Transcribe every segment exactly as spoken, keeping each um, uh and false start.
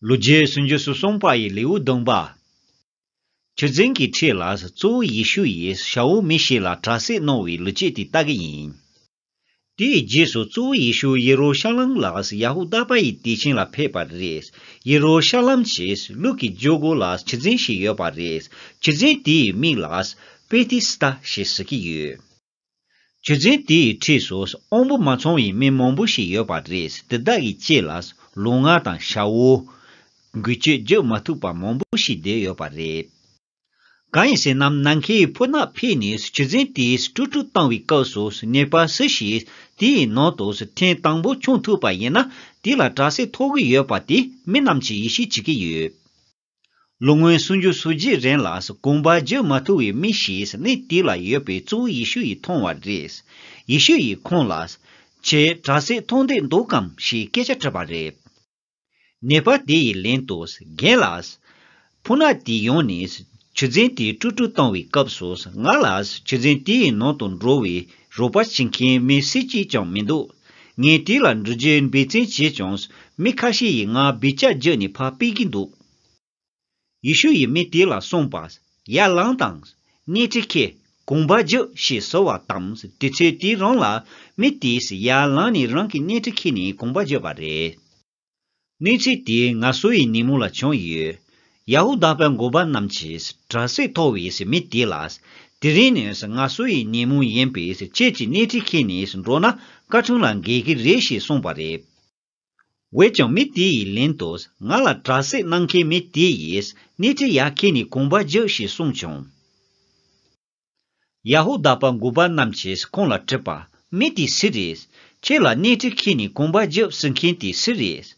ལོ་རྒྱུས་སུམ་ཅུ་སོ་གསུམ་པ་ཡི་ལེའུ་བདུན་པ། ཆུ་རྫིང་གི་འཁྲིས་ལ་གཙོ་བོ་ཡེ་ཤུ་ཡིས་ཤ་འུ་མི་ཞིག་ལ་དྲག་སྐྱེད་གནང་བའི་ལོ་རྒྱུས་དེ་ལྟ་གི་ཡིན། དེའི་རྗེས་སུ་གཙོ་བོ་ཡེ་ཤུ་ཡེ་རུ་ཤ་ལམ་ལ་ཡ་ཧུ་དཱ་པ་ཡི་དུས་ཆེན་ལ་ཕེབས་པ་རེད། ཡེ་རུ་ཤ་ལམ་གྱི་ལུག་གི་རྒྱུག་སྒོ་ལ་ཆུ་རྫིང་ཞིག་ཡོད་པ་རེད། ཆུ་རྫིང་དེའི་མིང་ལ་པེ་ཐི་སི་ཏ་ཞེས་ཟེར་གྱི་ཡོད། ཆུ་རྫིང་དེའི་འཁྲིས་སུ་དབང་པོ་མ་ཚང་བའི་མི་མང་པོ་ཞིག་ཡོད་པ་རེད། དེ་དག་གི་རྗེས་ལ་ལོང་བ་དང་ཤ་འུ། འགུལ་སྐྱོད་བརྒྱབ་མ་ཐུབ་པ་མང་པོ་ཞིག་བསྡད་ཡོད་པ་རེད། གང་ཡིན་ཟེར་ན་ནམ་མཁའི་ཕོ་ཉ་འཕེལ་ནས་ཆུ་རྫིང་དེ་དཀྲུག་དཀྲུག་བཏང་བའི་སྐབས་སུ་ནད་པ་སུ་ཞིག་དེའི་ནང་དུ་ཐེངས་དང་པོ་མཆོང་ཐུབ་པ་ཡིན་ན་དེ་ལ་དྲག་སྐྱེད་ཐོབ་ཀྱི་ཡོད་པ་དེ་མི་རྣམས་ཀྱིས་ཡིད་ཆེས་བྱེད་ཀྱི་ཡོད། ལོ་ངོ་སུམ་ཅུ་སོ་བརྒྱད་རིང་ལ་གོམ་པ་རྒྱག་མ་ཐུབ་པའི་མི་ཞིག་གནས་དེ་ལ་ཡོད་པའི་གཙོ་བོ་ཡེ་ཤུ་ཡིས་མཐོང་བ་རེད། ཡེ་ཤུ་ཡིས་ཁོང་ལ། ཁྱེད་དྲག་སྐྱེད་ཐོབ་འདོད་འདུག་གམ་ཞེས་སྐད་ཆ་དྲིས་པ་རེད། ནད་པ་དེ་ཡིས་ལན་དུ། རྒན་ལགས། ཕོ་ཉ་དེ་ཡོང་ནས་ཆུ་རྫིང་དེ་དཀྲུག་དཀྲུག་བཏང་བའི་སྐབས་སུ་ང་ལ་ཆུ་རྫིང་དེའི་ནང་དུ་འགྲོ་བའི་རོགས་པ་བྱེད་མཁན་མི་སུ་གཅིག་ཀྱང་མི་འདུག་ངས་དེ་ལ་འགྲོ་རྒྱུའི་འབད་བརྩོན་བྱས་ཀྱང་མི་ཁ་ཤས་ཡིས་ང་འབུད་རྐྱང་བརྒྱབ་ནས་ཕར་ཕུད་ཀྱི་འདུག་ཡེ་ཤུ་ཡིས་མི་དེ་ལ་གསུངས་པ། ཡར་ལངས་དང་། སྣེ་ཁྲིད་ཁྱེར། གོམ་པ་རྒྱག་ཞེས་ཟེར་བ་དང་དུས་ཚོད་དེ་རང་ལ་མི་དེས་ཡར་ལངས་ནས་རང་གི་སྣེ་ཁྲིད་ཁྱེར་ནས་གོམ་པ་བརྒྱབ་པ་རེད། གནས་ཚུལ་དེས་ང་ཚོ་ཡི་ཉིན་མོ་ལ་བྱུང་ཡོད། ཡ་ཧུ་དཱ་པའི་འགོ་པ་རྣམས་ཀྱིས་དྲག་སྐྱེད་ཐོབ་པའི་མི་དེ་ལ། དེ་རིང་ནི་ང་ཚོ་ཡི་ཉིན་མོ་ཡིན་པས་ཁྱེད་ཀྱིས་སྣེ་ཁྲིད་ཁྱེར་ནས་འགྲོ་ན་བཀའ་དྲིན་ལ་འགལ་གྱི་རེད་ཞེས་གསུངས་པ་རེད། འོན་ཀྱང་མི་དེ་ཡིས་ལན་དུ་ང་ལ་དྲག་སྐྱེད་གནང་མཁན་མི་དེ་ཡིས་སྣེ་ཁྲིད་ཡར་ཁྱེར་ནས་གོམ་པ་རྒྱག་ཞེས་གསུངས་བྱུང་། ཡ་ཧུ་དཱ་པ་འགོ་པ་རྣམས་ཀྱིས་ཁོང་ལ་དྲིས་པ། མི་དེ་སུ་རེད། ཁྱེད་ལ་སྣེ་ཁྲིད་ཁྱེར་ནས་གོམ་པ་རྒྱག་ཟེར་མཁན་དེ་སུ་རེད།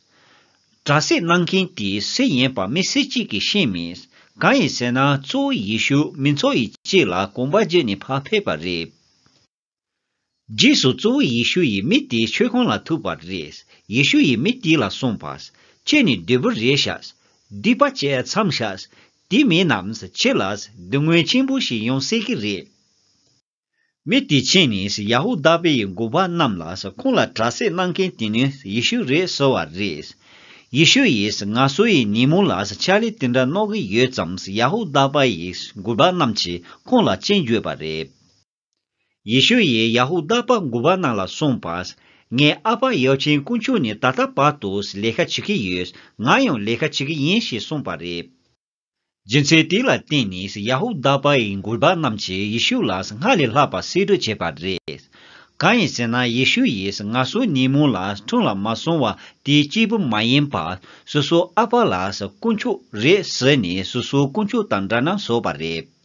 དྲག་སྐྱེད་གནང་མཁན་དེ་སུ་ཡིན་པ་མི་སུ་གཅིག་གིས་ཤེས་མེད། གང་ཡིན་ཟེར་ན་གཙོ་བོ་ཡེ་ཤུ་མི་ཚོགས་ཡི་དཀྱིལ་ལ་གོམ་པ་བརྒྱབ་ནས་ཕར་ཕེབས་པ་རེད། རྗེས་སུ་གཙོ་བོ་ཡེ་ཤུ་ཡིས་མི་དེའི་མཆོད་ཁང་ལ་ཐུག་པ་རེད། ཡེ་ཤུ་ཡིས་མི་དེ་ལ་གསུངས་པ། ཁྱེད་ནི་བདུད་པོ་རེད་ཤག་སྡིག་པ་བྱས་མཚམས་བཞག་དེ་མིན་ན་ཁྱེད་ལ་སྡུག་བསྔལ་ཆེན་པོ་ཞིག་ཡོང་སྲིད་ཀྱི་རེད། མི་དེ་ཕྱིན་ནས་ཡ་ཧུ་དཱ་པའི་འགོ་པ་རྣམས་ལ་ཁོང་ལ་དྲག་སྐྱེད་གནང་མཁན་དེ་ནི་ཡེ་ཤུ་རེད་ཟེར་བ་རེད། ཡེ་ཤུ་ཡིས་ང་ཚོ་ཡི་ཉིན་མོ་ལ་ཕྱག་ལས་དེ་འདྲ་གནང་གི་ཡོད་ཙང་ཡ་ཧུ་དཱ་པ་ཡི་འགོ་པ་རྣམས་ཀྱིས་ཁོང་ལ་སྐྱོན་བརྗོད་པ་རེད། ཡེ་ཤུ་ཡིས་ཡ་ཧུ་དཱ་པ་འགོ་པ་རྣམས་ལ་གསུངས་པ། ངའི་ཨ་ཕ་ཡབ་ཆེན་དཀོན་མཆོག་ནི་ད་ལྟ་བར་དུ་ལས་ཀ་བྱེད་ཀྱི་ཡོད། ང་ཡང་ལས་ཀ་བྱེད་ཀྱི་ཡིན་ཞེས་གསུངས་པ་རེད། རྒྱུ་མཚན་དེ་ལ་བརྟེན་ནས་ཡ་ཧུ་དཱ་པ་ཡི་འགོ་པ་རྣམས་ཀྱིས་ཡེ་ཤུ་ལ་སྔར་ལས་ལྷག་པ་གསེད་བཀྲོལ་བྱས་པ་རེད། གང་ཡིན་ཟེར་ན་ཡེ་ཤུ་ཡིས་ང་ཚོའི་ཉིན་མོ་ལ་ཁྲིམས་ལ་མ་སོང་བ་དེ་གཅིག་པུ་མ་ཡིན་པར་སོ་སོའི་ཨ་ཕ་ལ་དཀོན་མཆོག་རེད་ཟེར་ནས་སོ་སོའི་དཀོན་མཆོག་དང་འདྲ་མཉམ་བཟོས་པ་རེད།